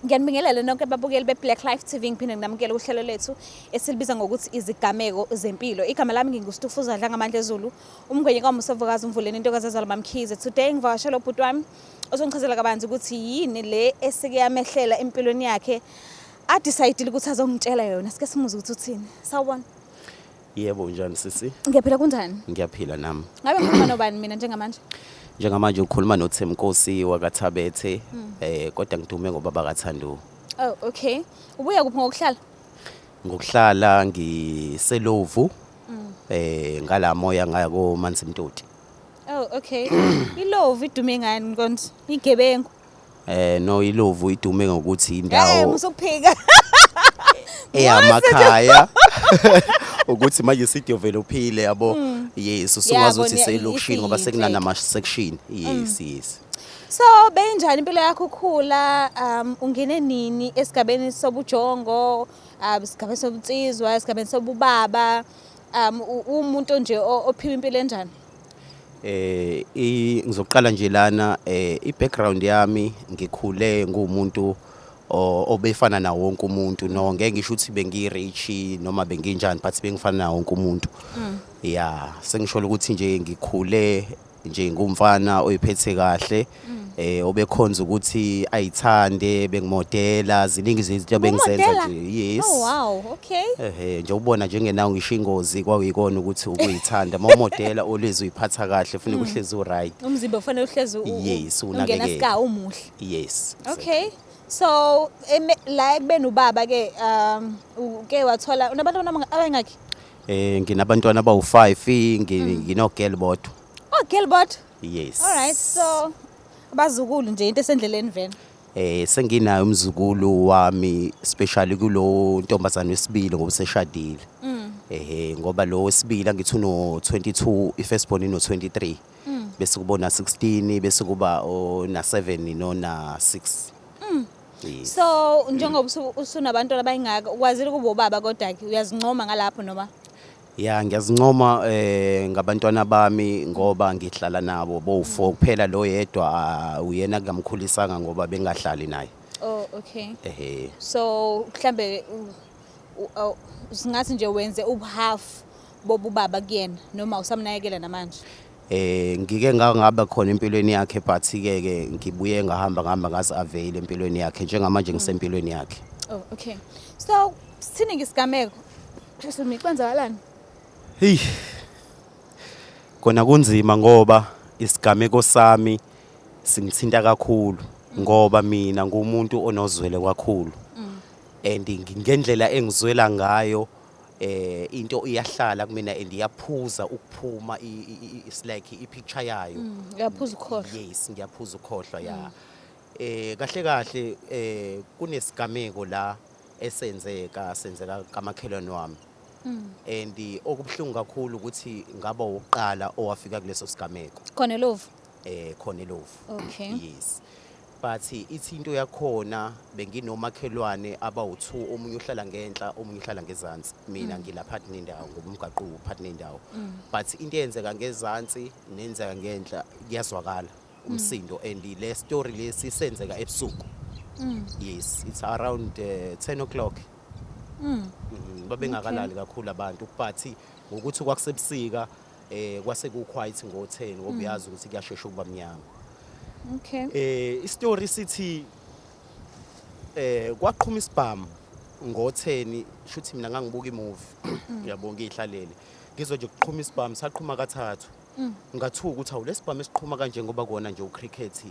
Ngiyanibingelela nonke babukeli be-Black Life TV, ngiphinde nginamukele uhlelo lethu esilibiza ngokuthi izigameko zempilo. Igama lami nginguStufuza Dlangamandla Zulu, umngwenye kaMusovukazi Umvuleni intokazi ezalwa Mamkhize. Today ngivakashela ubhuti wami ozongichazela kabanzi ukuthi yini le esike yamehlela empilweni yakhe a-decide ukuthi azongitshela yona. Sike simuze ukuthi uthini. Sawubona. Yebo, njani sisi? Ngiyaphila, kunjani? Ngiyaphila nami. Ngabe ngikhuluma nobani mina njengamanje? Njengamanje ukhuluma noThemnkosi wakaThabethe, kodwa ngidume ngobaba kaThando. Oh, okay. Ubuya kuphi ngokuhlala? Ngokuhlala ngiseLovu. Ngala moya ngaya ko Manzimtoti. Oh, okay. ILovu idume ngani konje? Igebengu. No, iLovu idume ngokuthi indawo Musukuphika. Eyamakhaya, ukuthi manje sidevelopile, yabo. Yes, usungazi ukuthi selokishini ngoba isiyinhle. sekunanama section. Yes. So beyinjani impilo yakho ukhula, ungene nini esigabeni sobujongo, isigabeni sobunsizwa, esigabeni sobubaba, umuntu nje ophiwa impilo enjani? Ngizoqala nje lana, i-background yami, ngikhule ngumuntu obefana nawo wonke umuntu. No, ngeke ngisho ukuthi bengi-rich noma benginjani, but bengifana nawo wonke umuntu. Ya, sengisho ukuthi nje ngikhule nje ngumfana oyiphethe kahle, obekhonza ukuthi ayithande, bengimodela, ziningi izinto bengizenza Ubumodela? nje. Yes. Oh wow, okay. Ehe, nje ubona njengenawo ngisho ingozi kwakuyikona ukuthi ukuyithanda mawumodela, always uyiphatha kahle, funeka uhlezi u-right. Umzimba ufanele uhlezi Yes, ungena unakekele. sika umuhle. Yes. Okay. So la ekubeni ubaba ke, uke wathola unabantwana abangaki? Nginabantwana abawu-5, ngino-girl bodwa. Oh, girl bodwa. Yes. All right. So abazukulu nje into esendleleni vele. Senginayo umzukulu wami, especially kulo ntombazane wesibili ngoba useshadile. Ehe, ngoba lo wesibili angithi uno 22, i-firstborn ino 23. Bese kuba na 16, bese kuba ona 7 nona 6. Yes. So njengoba usunabantwana abayingaka, ukwazile ukuba ubaba, kodwa ke uyazincoma ngalapho noma? Ya, ngiyazincoma ngabantwana bami ngoba ngihlala nabo bo4 kuphela. Lo yedwa, ah, uyena ngamkhulisanga ngoba bengahlali naye. Oh, okay. Ehe. So mhlambe singathi nje wenze ubuhalf bobubaba kuyena noma usamnakekela namanje? Ngike ngangaba khona empilweni yakhe, but ke ke ngibuye ngahamba, ngihamba ngazi avail empilweni yakhe. Njengamanje ngisempilweni yakhe. Oh, okay. So sithini ngisigameko? Jesu, kwenzakalani? Hey. Kona kunzima ngoba isigameko sami singithinta kakhulu ngoba mina ngumuntu onozwele kakhulu. And ngendlela engizwela ngayo, into iyahlala kumina and iyaphuza ukuphuma, it's like i-picture yayo. Uyaphuza ukukhohlwa. Yes, ngiyaphuza ukukhohlwa, ya. Kahle kahle kunesigameko la esenzeka, senzeka kamakhelwane wami. And okubuhlungu kakhulu ukuthi ngaba wokuqala owafika kuleso sigameko. Khona eLovu. Khona eLovu. Okay. Yes. But ithi into yakhona, benginomakhelwane abawu2, omunye uhlala ngenhla, omunye uhlala ngezansi. Mina ngila phakathi nendawo ngoba umgaqo uphakathi nendawo. But into eyenzeka ngezansi nenzeka ngenhla kuyazwakala umsindo, and le story lesi senzeka ebusuku. Yes, it's around 10 o'clock. Babengakalali kakhulu abantu, but ngokuthi kwakusebusika, kwase ku quiet ngo10 ngoba uyazi ukuthi kuyashesha ukuba mnyama. Okay. Istory sithi kwaqhuma isibhamu ngo10. Shuthi mina ngangibuka imovie, yabo, ngihlalele, ngizwe nje kuqhuma isibhamu, saqhuma kathathu. Ngathuka ukuthi awu, lesibhamu esiqhuma kanje ngoba kona nje ucricket.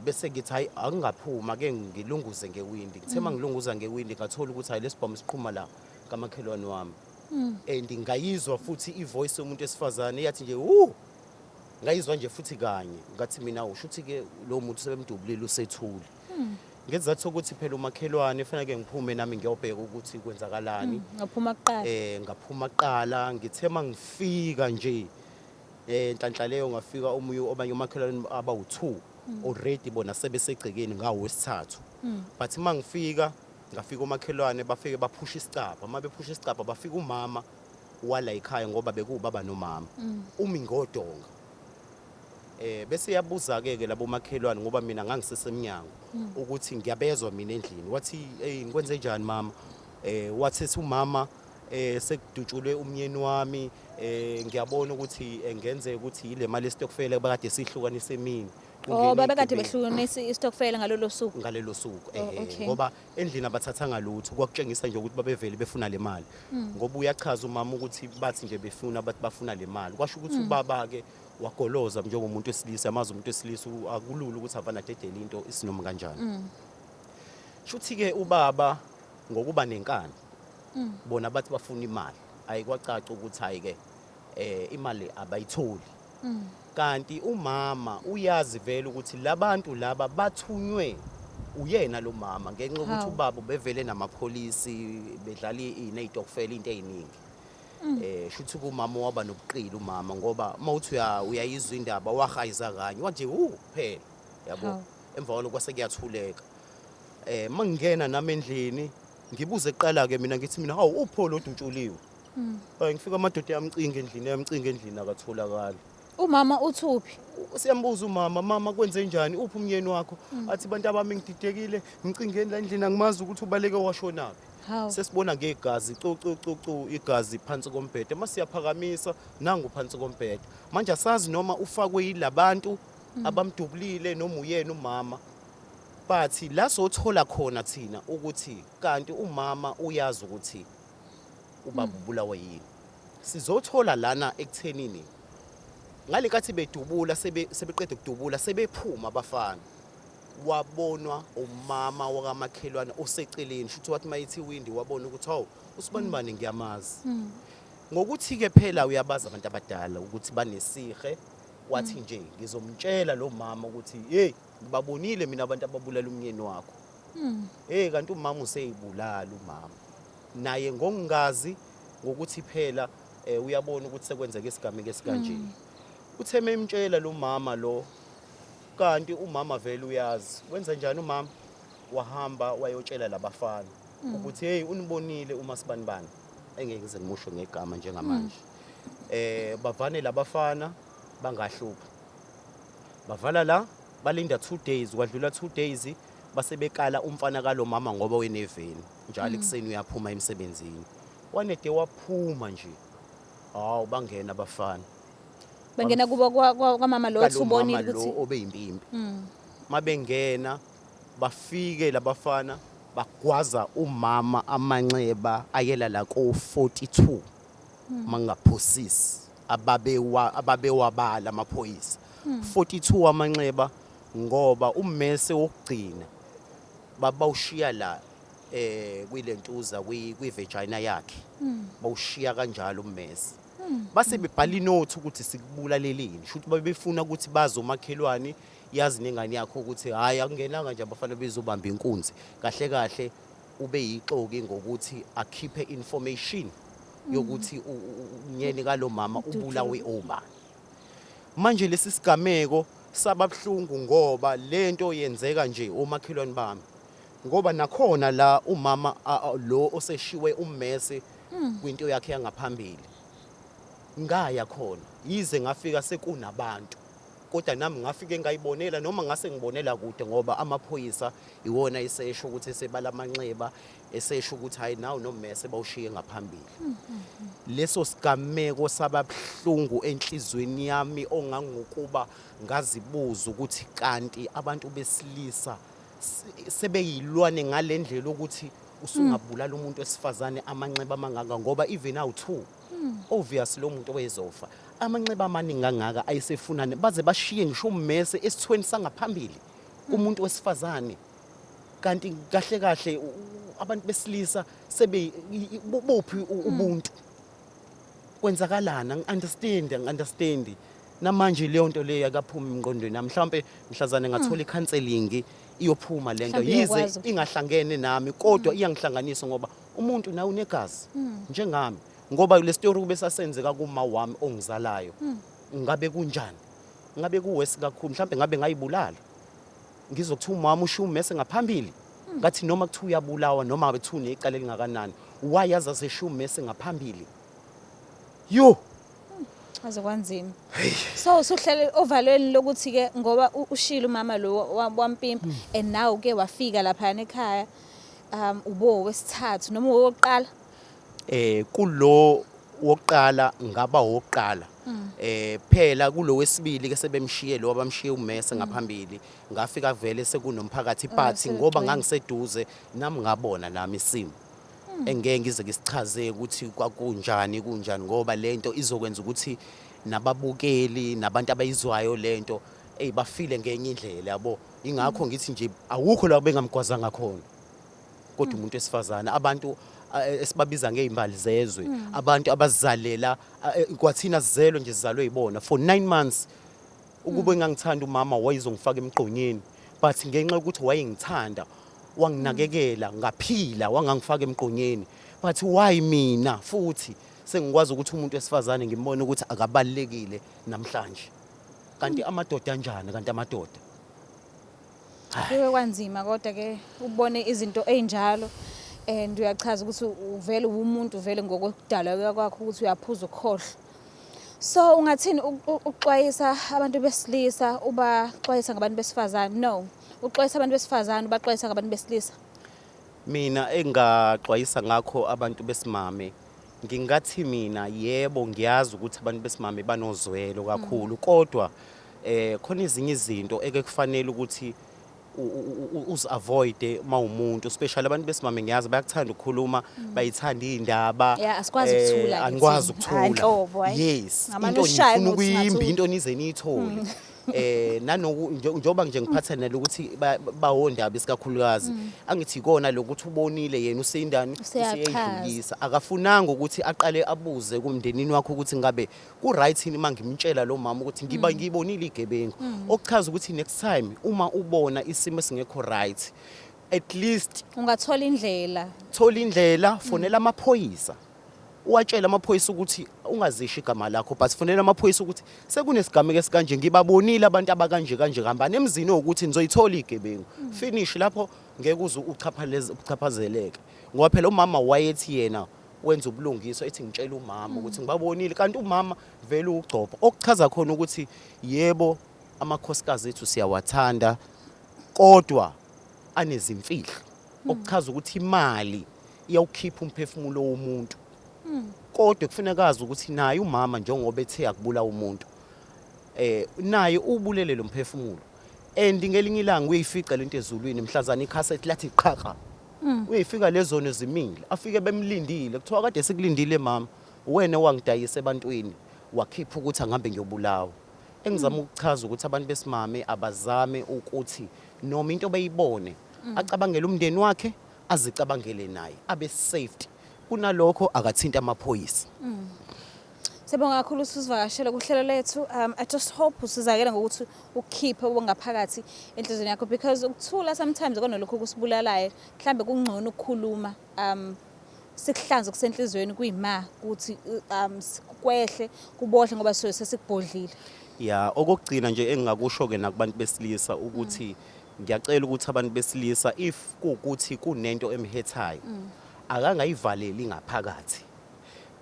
Bese ngithi hayi, akungaphuma ke ngilunguze ngewindi. Ngithe mangilunguza ngewindi, ngathola ukuthi hayi, lesibhamu siqhuma la kamakhelwane wami. And ngayizwa futhi ivoice yomuntu esifazane yathi nje wu, ngayizwa nje futhi kanye. Ngathi mina usho ukuthi ke lo muntu sebemdubulile, usethule. Ngezathu sokuthi phela umakhelwane fanele ngiphume nami ngiyobheka ukuthi kwenzakalani. Ngaphuma kuqala. Ngaphuma kuqala. Ngithe mangifika nje, nhlanhla leyo ngafika omunye, obanye umakhelwane abawu2 already bona sebesegcekeni ngawo wesithathu. But mangifika, ngafika umakhelwane bafike baphusha isicabha. Uma bephusha isicabha, bafika umama wala ekhaya ngoba bekuwubaba nomama umi ngodonga. Bese yabuza ke ke labo makhelwane ngoba mina ngangisesemnyango ukuthi ngiyabezwa mina endlini. Wathi, "Hey, ngikwenze njani mama?" Wathi ethi umama, sekudutshulwe umnyeni wami, ngiyabona ukuthi ngenzeka ukuthi ile mali estokfela bakade sihlukanise emini. Oh, Kungena babekade iy'gebengu. Behlukanisa istokfela ngalolo suku. Ngalelo suku. Oh, okay. Ngoba endlini abathathanga lutho, kwakutshengisa nje ukuthi babevele befuna le mali, ngoba uyachaza umama ukuthi bathi nje befuna, bathi bafuna le mali. Kwasho ukuthi ubaba ke wagoloza njengomuntu wesilisa, amazi umuntu wesilisa akulula ukuthi avana adedele into isinoma kanjani. Shuthi ke ubaba ngokuba nenkani, bona bathi bafuna imali, ayikwacaca ukuthi hayi ke imali abayitholi, kanti umama uyazi vele ukuthi labantu laba bathunywe uyena lo mama ngenxa yokuthi ubaba bevele namapholisi bedlala iney'tokfela, into ey'ningi. Shuthi kumama waba nobuqili umama, ngoba mawuthi uyayizwa indaba, wahayiza kanye wathi hu kuphela, yabo. Emva kwalokho kwase kuyathuleka. Mangingena nami endlini, ngibuze kuqala ke mina, ngithi mina, "Hawu, upho lo odutshuliwe?" Hayi, ngifika amadoda yamcinga endlini, yamcinga endlini, akatholakali. Umama uthuphi? Siyambuza umama, "Mama, kwenze njani? Uphi umyeni wakho?" Athi, "Bantu abami, ngididekile, ngicingeni la endlini, angimazi ukuthi ubaleke washonaphi." Sesibona ngegazi, cu cu cu cu, igazi phansi kombhede. Masiyaphakamisa, nangu phansi kombhede. Manje asazi noma ufakwe yilabantu abamdubulile noma uyena umama, but la sothola khona thina ukuthi kanti umama uyazi ukuthi ubaba ubulawe yini, sizothola lana ekuthenini ngale nkathi bedubula, sebeqeda ukudubula, sebephuma abafana, wabonwa umama wakamakhelwane oseceleni. Shuthi wathi mayithi windi, wabona ukuthi hawu, usibani bani, ngiyamazi. Ngokuthi-ke phela uyabazi abantu abadala ukuthi banesihe, wathi nje, "Ngizomtshela lo mama ukuthi hey, ngibabonile mina abantu ababulala umnyeni wakho." Hey, kanti umama useyibulala umama naye ngokungazi, ngokuthi phela uyabona ukuthi sekwenzeka isigameko esikanje. Uthe memtshela lo mama lo, kanti umama vele uyazi. Wenza njani umama? Wahamba wayotshela labafana ukuthi hey, unibonile uma sibanibani, engeke ngize ngimusho ngegama njengamanje. Bavane labafana, bangahlupha, bavala la, balinda 2 days. Kwadlula 2 days, base bekala umfana kalo mama, ngoba weneveni njalo ekuseni uyaphuma emsebenzini. Wanede waphuma nje, hawu, bangena abafana. Bangena kuba kwamama lo othi Kalo ubonile mama lo ukuthi obeyimpimpi. Mabengena, bafike labafana bagwaza umama amanxeba ayela la ko 42, mangaphosisi, ababewabala amaphoyisa, 42 amanxeba, ngoba ummese wokugcina babawushiya la kwilentuza kwi vagina yakhe, bawushiya kanjalo ummese. Base bebhala inothi ukuthi sikubulaleleni. Shuthi babefuna ukuthi bazi omakhelwane, yazi nengane yakho ukuthi hhayi, akungenanga nje abafana bezobamba inkunzi. Kahle kahle ube yixoki ngokuthi akhiphe information yokuthi umnyeni kalo mama ubulawe obani. Manje lesi sigameko saba buhlungu ngoba lento yenzeka nje omakhelwane bami, ngoba nakhona la umama lo oseshiwe ummese kwinto yakhe yangaphambili, ngaya khona, yize ngafika sekunabantu, kodwa nami ngafike ngayibonela, noma ngase ngibonela kude, ngoba amaphoyisa iwona esesho ukuthi esebala amanxeba, esesho ukuthi hayi, nawu nommese bawushiye ngaphambili. Leso sigameko sababuhlungu enhlizweni yami, ongangokuba ngazibuza ukuthi kanti abantu besilisa sebeyilwane ngalendlela ukuthi usungabulala umuntu wesifazane amanxeba amangaka, ngoba even awu-two, obvious lo muntu owezofa. Amanxeba amaningi kangaka ayesefunane, baze bashiye ngisho ummese esithweni sangaphambili kumuntu wesifazane. Kanti kahle kahle abantu besilisa sebe buphi ubuntu? Kwenzakalani? Angi-understand, angi-understand namanje. Leyo nto leyo akaphumi emqondweni nami. Mhlawumbe mhlazane ngathola i-counselling, iyophuma lento. Mhlawumbe Yize uyakwazi ingahlangene nami, kodwa iyangihlanganisa, ngoba umuntu nawe unegazi njengami. Ngoba le story kube sasenzeka kuma wami ongizalayo, ngabe kunjani? Ngabe kuwesi kakhulu. Mhlawumbe ngabe ngayibulala. Ngizokuthiwa umama ushiya ummese ngaphambili, ngathi noma kuthiwa uyabulawa, noma kuthiwa unecala elingakanani, wayazi aseshiya ummese ngaphambili? Yo. Aze kwanzima. So usuhlele ovalweni lokuthi ke ngoba ushilo umama lo wampimpa and now ke wafika lapha ekhaya ubo wesithathu noma owokuqala. Kulo wokuqala ngaba wokuqala. Phela kulo wesibili ke sebemshiye lo abamshiye umese ngaphambili, ngafika vele sekunomphakathi, but ngoba sebegcwele. Ngangiseduze nami, ngabona nami isimo engeke ngize ngisichaze ukuthi kwakunjani kunjani, ngoba lento izokwenza ukuthi nababukeli nabantu abayizwayo lento ey bafile ngenye indlela, yabo. Ingakho ngithi nje awukho la bengamgwazanga khona, kodwa umuntu wesifazane, abantu esibabiza ngey'mbali zezwe, abantu abazizalela, kwathina sizelwe nje, sizalwe yibona for 9 months. Ukube ngangithanda umama wayezongifaka emgqonyeni, but ngenxa yokuthi wayengithanda wanginakekela ngaphila, wangangifaka emgqonyeni. But why mina futhi sengikwazi ukuthi umuntu wesifazane ngimbone ukuthi akabalulekile namhlanje? Kanti amadoda anjani? Kanti amadoda Kuke kwanzima, kodwa ke ubone izinto ey'njalo and uyachaza ukuthi uvele uwumuntu vele ngokudalwa kwakho ukuthi uyaphuza ukukhohlwa. So ungathini ukuxwayisa abantu besilisa, ubaxwayisa ngabantu besifazane? No, uxwayisa abantu besifazane, ubaxwayisa ngabantu besilisa. Mina engaxwayisa ngakho abantu besimame, ngingathi mina yebo, ngiyazi ukuthi abantu besimame banozwelo kakhulu, kodwa khona ezinye izinto eke kufanele ukuthi uzi-avoid uma umuntu, especially abantu besimame. Ngiyazi bayakuthanda ukukhuluma, bayithanda iy'ndaba. Yeah, asikwazi ukuthula ke Anikwazi thina. Hhayi, ukuthula. nhlobo, hhayi. Yes. Ngamane Into ushaye nifuna ngokuthi ukuyimba, singathula. into nize niyithole. Njengoba nje ngiphatha nalokuthi bawondaba isikakhulukazi, angithi ikona lokuthi ubonile yena useyindani. Useyachaza. Useyayidlulisa, akafunanga ukuthi aqale abuze kumndenini wakho ukuthi ngabe ku-right yini uma ngimtshela lo mama ukuthi ngiba ngiyibonile igebengu. Okuchaza ukuthi next time uma ubona isimo esingekho right, at least Ungathola indlela. Thola indlela, fonela amaphoyisa, uwatshele amaphoyisa ukuthi ungazisho igama lakho, but fonela amaphoyisa ukuthi sekunesigameko esikanje, ngibabonile abantu abakanje kanje, hambani emzini ukuthi nizoyithola igebengu, finish. Lapho ngeke uze uchaphazeleke, ngoba phela umama wayethi yena wenza ubulungiswa, ethi ngitshela umama ukuthi ngibabonile, kanti umama vele ugcobha. Okuchaza khona ukuthi yebo, amakhosikazi ethu siyawathanda, kodwa anezimfihlo. Okuchaza ukuthi imali iyawukhipha umphefumulo womuntu, kodwa kufuneka azi ukuthi naye umama njengoba ethe akubulawa umuntu, naye ubulele lo mphefumulo, and ngelinye ilanga uyifica lento ezulwini mhlazana ikhasethi lathi qhaqa, uyifika lezono zimile, afike bemlindile, kuthiwa kade sikulindile mama, wena wangidayisa ebantwini, wakhipha ukuthi angihambe ngiyobulawa. Engizama ukuchaza ukuthi abantu besimame abazame ukuthi noma into beyibone, acabangele umndeni wakhe, azicabangele naye, abe safety. Kunalokho akathinta amaphoyisa. Siyabonga kakhulu usivakashela kuhlelo lethu. I just hope usizakele ngokuthi ukhiphe okungaphakathi enhliziyweni yakho, because ukuthula sometimes konalokho kusibulalayo. Mhlambe kungcono ukukhuluma sikuhlanze kusenhliziyweni, kuyima ukuthi kwehle kubohle, ngoba sobe sesikubhodlile. Ya, okokugcina nje engingakusho ke nakubantu besilisa ukuthi ngiyacela ukuthi abantu besilisa, if kuwukuthi kunento emhethayo, akangayivaleli ngaphakathi.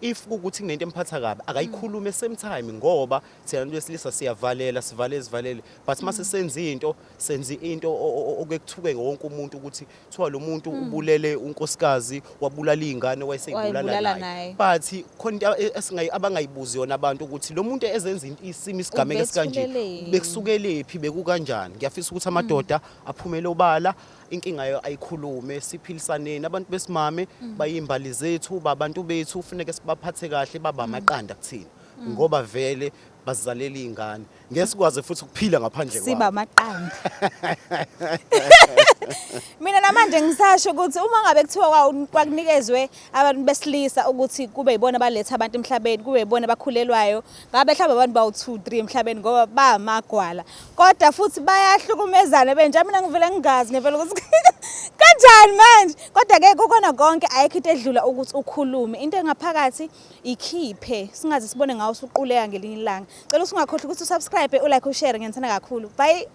If kuwukuthi kunento emphatha kabi, akayikhulume same time, ngoba thina abantu besilisa siyavalela, sivale, sivalele, but mase senza into, senza into okuke kuthuke wonke umuntu ukuthi kuthiwa lo muntu ubulele unkosikazi, wabulala iy'ngane, wayeseyibulala Wayibulala naye. Naye. But khona into abangayibuzi yona abantu ukuthi lo muntu ezenza isimo, isigameko esikanje, Ubethuleleni. bekusukelephi, bekukanjani. Ngiyafisa ukuthi amadoda aphumele obala, inkinga yayo ayikhulume, siphilisaneni. Abantu besimame bayimbali zethu, babantu bethu, funeke sibaphathe kahle, baba amaqanda kuthina, ngoba vele bazizalela iy'ngane, ngeke sikwazi futhi ukuphila ngaphandle Siba kwabo. amaqanda. Mina namanje ngisasho ukuthi uma ngabe kuthiwa kwakunikezwe abantu besilisa ukuthi kube yibona baletha abantu emhlabeni, kube yibona abakhulelwayo, ngabe mhlawumbe abantu bawu-2 3 emhlabeni, ngoba bamagwala, kodwa futhi bayahlukumezana benja. Mina ngivele ngingazi ngempela ukuthi kanjani manje, kodwa-ke kukona konke ayikho into edlula ukuthi ukhulume into engaphakathi, ikhiphe, singaze sibone ngawo usuquleka ngelinye ilanga. Cela usungakhohlwa ukuthi usubscribe, ulike, ushare. Ngiyanithanda kakhulu, bye.